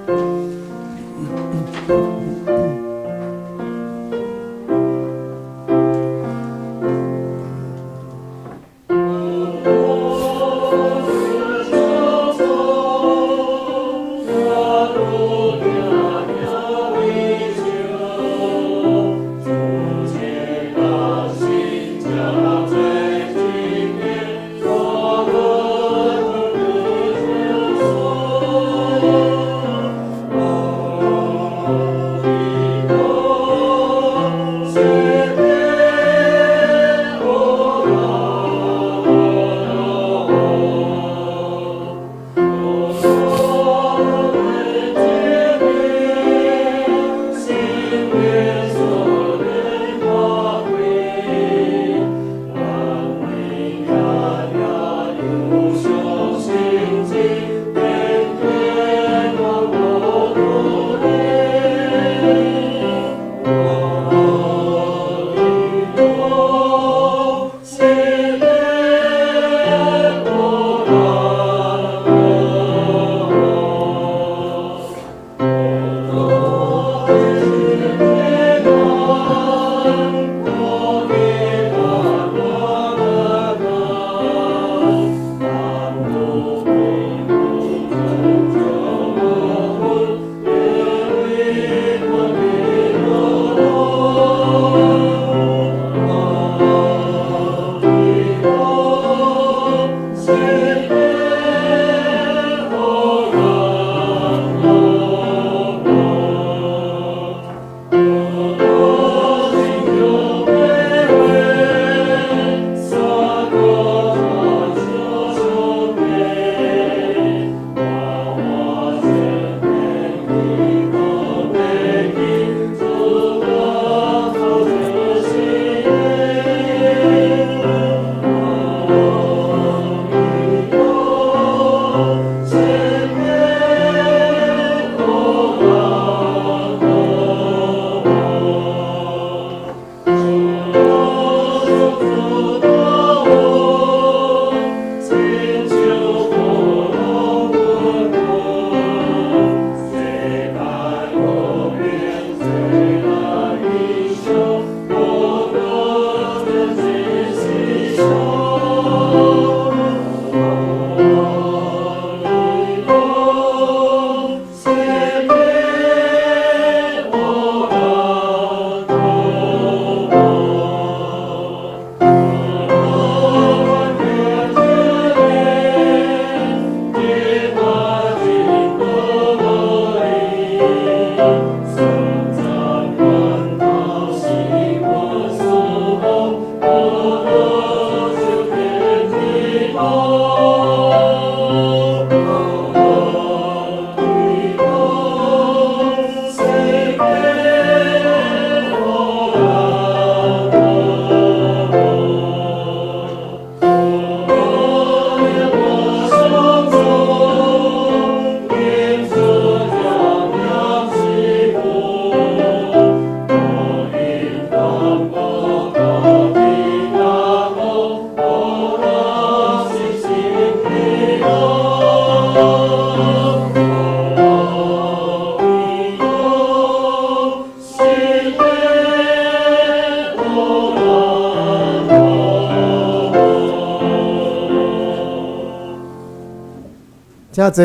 請坐。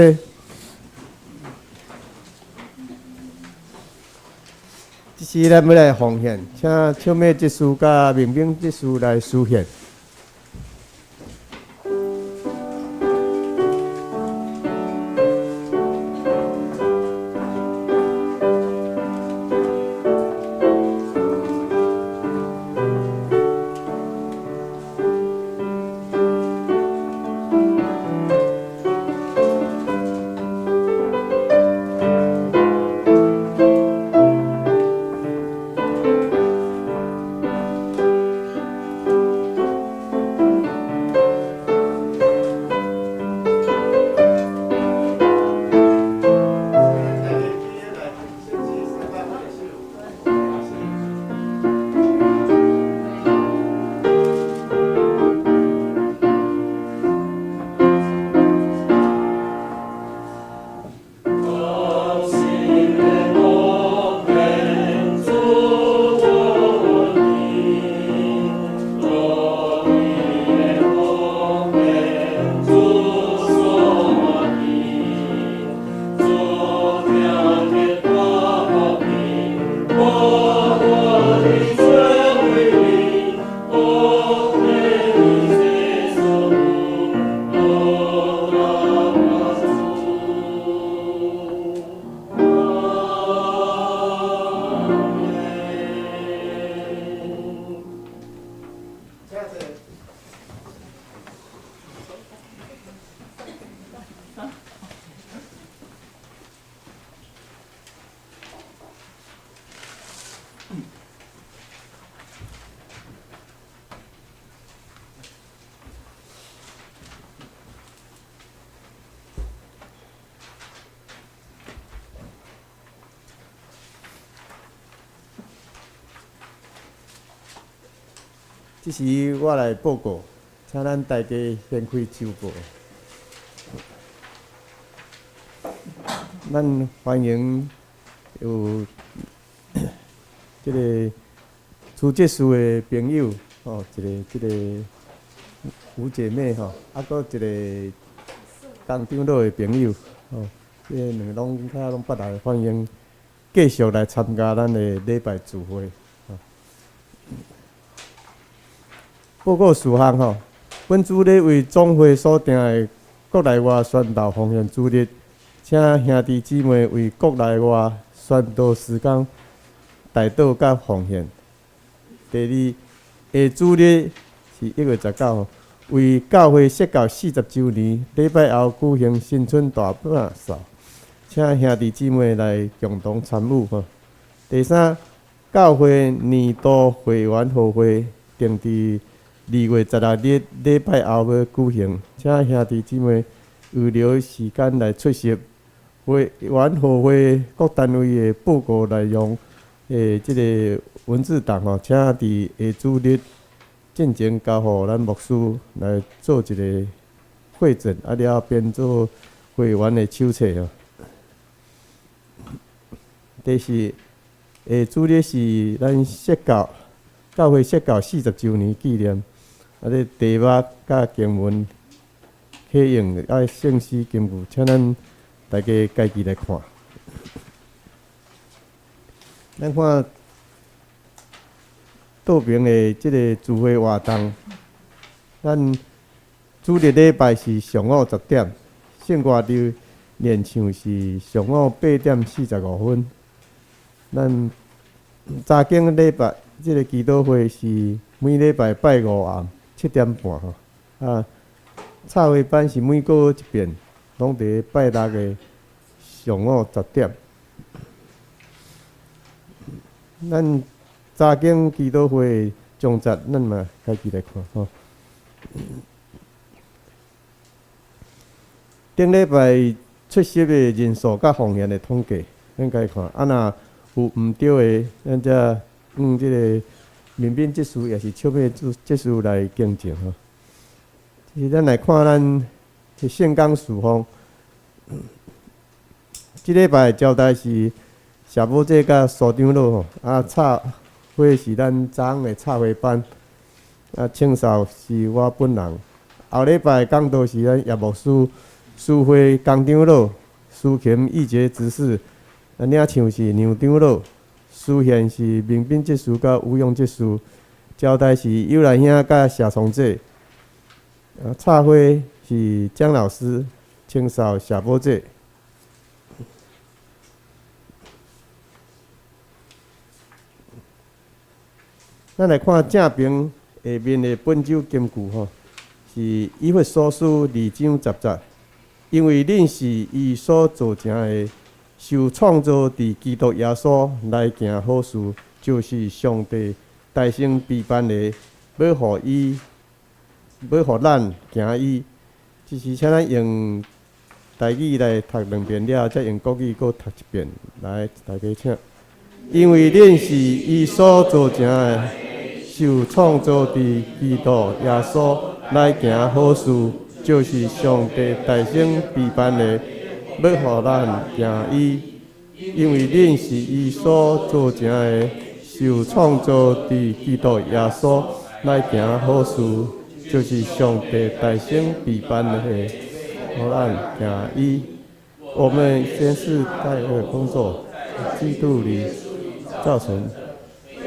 這時咱欲來奉獻，請笑美執事佮明明執事來司獻。這時我來報告，請咱大家掀開手報。咱歡迎有這个初執事的朋友，吼，一个這个吳姐妹吼，啊，閣一个江長老的朋友，吼，這个兩个攏較攏捌來，歡迎繼續來參加咱的禮拜聚會。報告事項吼，本主日為總會所訂的國內外宣道奉獻主日，請兄弟姊妹為國內外宣道時間代禱佮奉獻。第二，下主日是1月19，為教會設教40週年，禮拜後舉行新春大拜掃，請兄弟姊妹來共同參與吼。第三，教會年度會員好會定佇2月16日禮拜後欲舉行，請兄弟姊妹預留時間來出席。會員好會各單位的報告內容，這个文字檔吼，請佇下主日進前交予咱牧師來做一个彙整，啊了編做會員的手冊吼。第四，下主日是咱設教教會設教40週年紀念。啊！這題目佮經文啟用愛聖詩經句，請咱大家家己來看。咱看倒爿的這个聚會活動，咱主日禮拜是上午10點，聖歌隊練唱是上午8點45。咱早間禮拜這个祈禱會是每禮拜拜五暗7點半吼，啊，插花班是每個月一遍，攏佇拜六的上午10點。咱早間祈禱會章節，咱嘛家己來看吼。頂禮拜出席的人數佮奉獻的統計，咱家看。啊，若有毋對的，咱才用這个民兵執事也是笑美執事來更正吼。其實咱來看咱這聖工事奉，這禮拜招待是謝寶姐佮蘇長老吼，啊，插花是咱早昏的插花班，啊，清掃是我本人。後禮拜講道是咱葉牧師司会江长老，司琴义杰执事，领唱是杨长老，司献是明彬执事佮吴勇执事，招待是尤来兄佮谢崇济，插花是江老师，清扫谢宝姐。咱來看正爿下面的本周金句吼，是以弗所書二章十節，因為恁是伊所造成的，受創造佇基督耶穌來行好事，就是上帝大先備辦的，欲予伊，欲予咱行伊。這是請咱用台語來讀兩遍了，再用國語閣讀一遍。來，大家請。因為恁是伊所造成的，受創造佇基督耶穌來行好事，就是上帝大先備辦的，欲予咱行伊。因為恁是伊所造成的，受創造佇基督耶穌來行好事，就是上帝大先備辦的，予咱行伊。我們先是在惡工作，基督裡造成，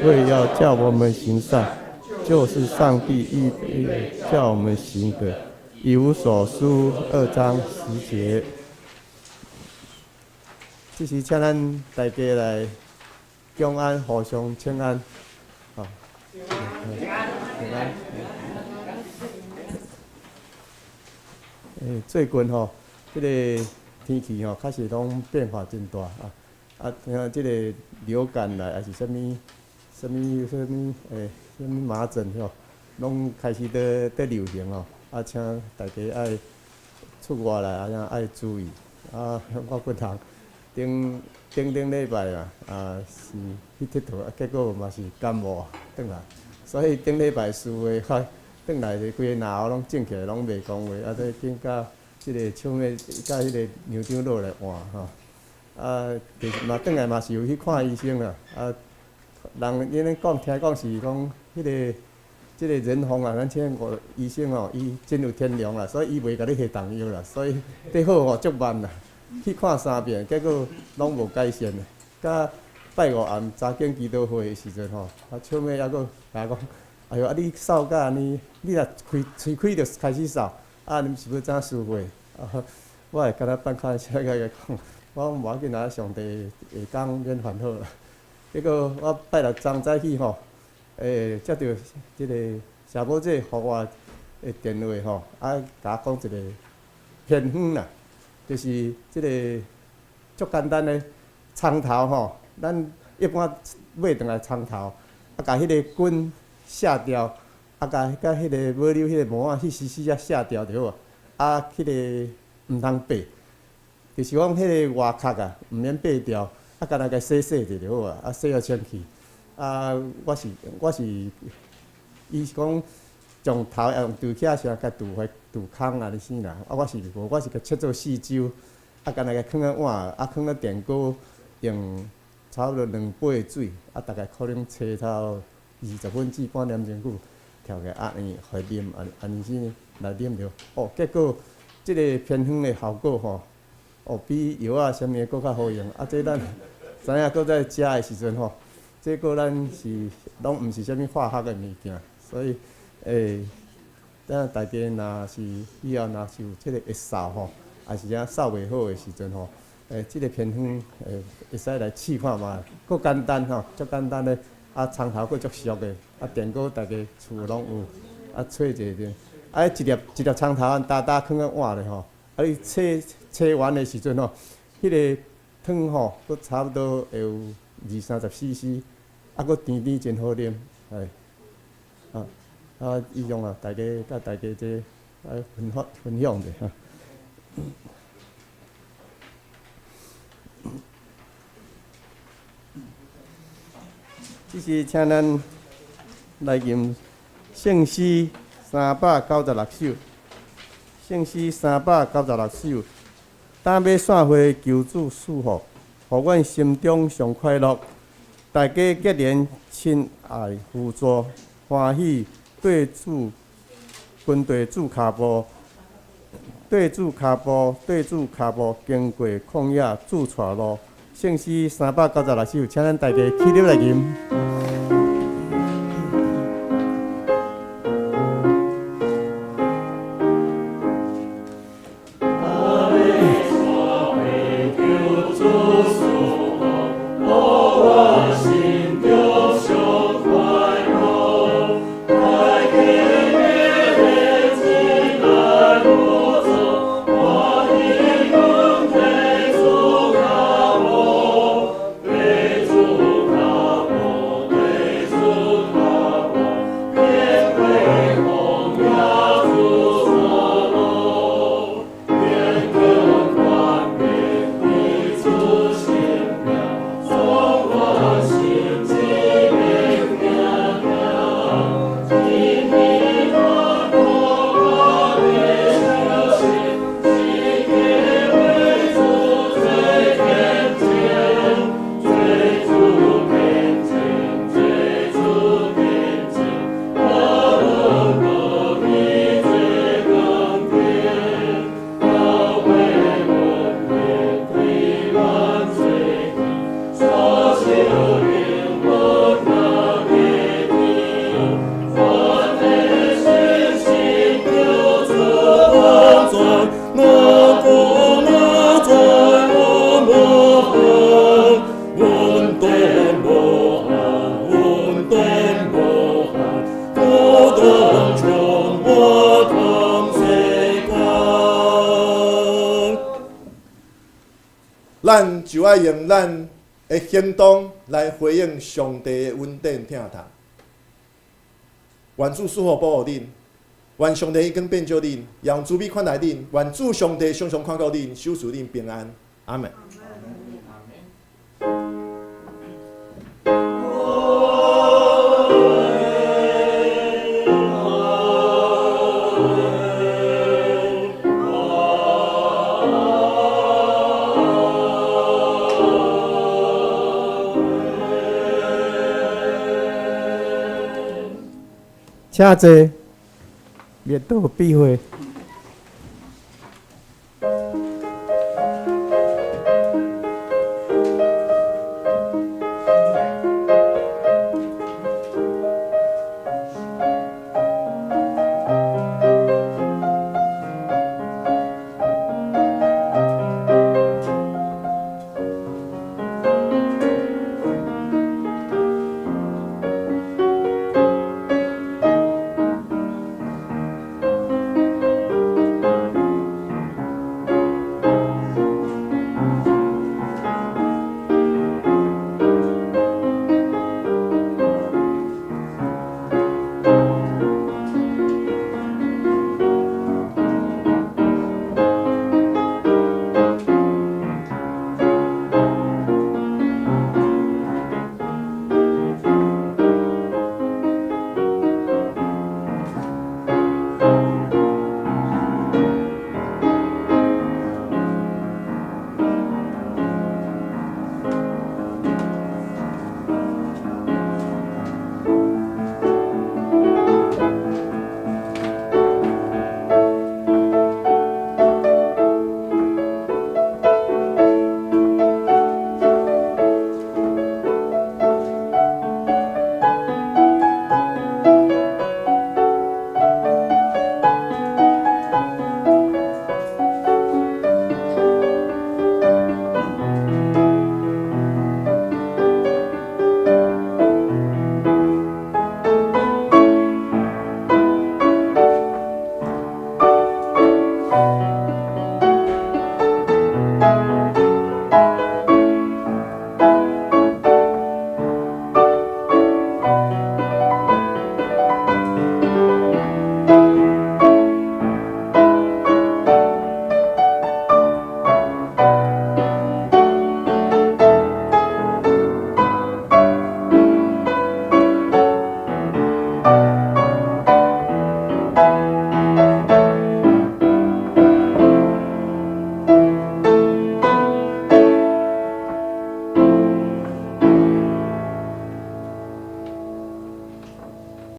為要叫我們行善，就是上帝預備叫我們行的。以弗所書二章十節。這時請咱大家來恭安，互相請安。好，請安，請安。最近吼，這個天氣吼，確實攏變化真大啊！啊，聽這個流感來，還是啥物、啥物、啥物啥物麻疹吼，攏開始佇流行吼。啊，請大家愛出外來，啊，愛注意。啊，我本人頂頂頂禮拜啊，啊是去𨑨迌，啊，結果嘛是感冒轉來，所以頂禮拜四的較轉來就規个喉攏腫起來，攏袂講話，啊，這緊佮這個唱的佮彼個楊長老來換吼。啊，就是嘛，轉來嘛是有去看醫生啦。啊，人𪜶咧講，聽講是講彼個這個仁豐啊，咱請個醫生吼，伊真有天良啦，所以伊袂共你下重藥啦，所以得好吼足慢啦。去看三遍，結果攏無改善。佮拜五暗查經祈禱會的時陣吼，啊，笑尾猶閣共我講，哎喲，啊你嗽甲按呢，你若開喙開就開始嗽，啊，你是欲怎思會？啊，我會敢若放開聲共伊講，我講無要緊啊，上帝會講免煩惱啦。結果我拜六昨早起吼，接著這個社母姐予我的電話吼，啊，共我講一個偏方啦，就是這個足簡單的蔥頭吼，咱一般買轉來蔥頭，啊，共彼個根卸掉，啊，共彼個保留彼個膜仔，彼絲絲仔卸掉就好啊。啊，彼個毋通掰，就是講彼個外殼啊，毋免掰掉，啊，干焦共洗洗者就好啊，啊，洗予清氣。啊，我是，伊是講從頭用除起啥，共除開除空按呢生啦。啊，我是無，我是共切做四周，啊，干焦共囥佇碗，啊，囥佇電鍋用差不多兩杯的水，啊，大概可能炒差不多20分至半點鐘久，調起來按呢，予啉，按呢生來啉著。哦，結果這個偏方的效果吼，哦，比藥仔啥物閣較好用。啊，這咱知影閣在食的時陣吼，這個咱是攏毋是啥物化學的物件，所以，等大家若是以後若是有這個會嗽吼，還是啥嗽袂好的時陣吼，這個偏方會使來試看覓，閣簡單吼，足簡單的，啊，蔥頭閣足俗的，啊，電鍋大家厝攏有，啊，揣一下，啊，一粒一粒蔥頭按焦焦囥佇碗裡吼，啊，你炒炒完的時陣吼，彼個湯吼，閣差不多會有二三十 CC，啊，閣甜甜真好啉，哎，啊啊，以上啊，大家佮大家這來分享分享者哈。這是請咱來吟聖詩396首，聖詩396首。膽欲散會求主賜福，予阮心中上快樂。大家結連親愛扶助，歡喜對主跟隨主跤步，綴主跤步，綴主跤步，經過曠野，主帶路。聖詩396首，請咱大家起立來吟。咱就愛用咱的行動來回應上帝的恩典疼痛。願主賜福保護恁，願上帝光遍照恁，用慈悲款待恁，願主上帝常常看顧恁，守賜恁平安。阿們。請坐，滅道必會。